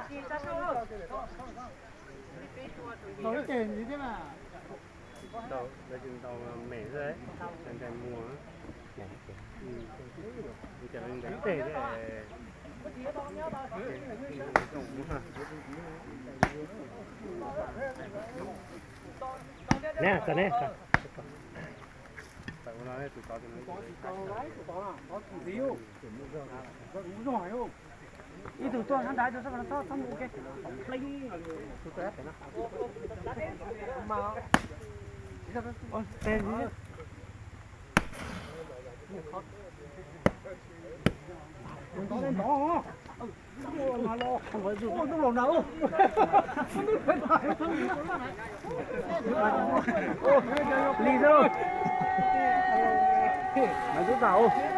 Ntaus ib teg ntxiv thiab mas. Ntaus, lawv tsis ntaus mem xwb, ntaus muag. Ntaus ib teg thiab. Neb, txog neb. Ib tug tuaj sab nrad, tus sab no txhob mus ua ke. Li xwb. Maiv tub tag.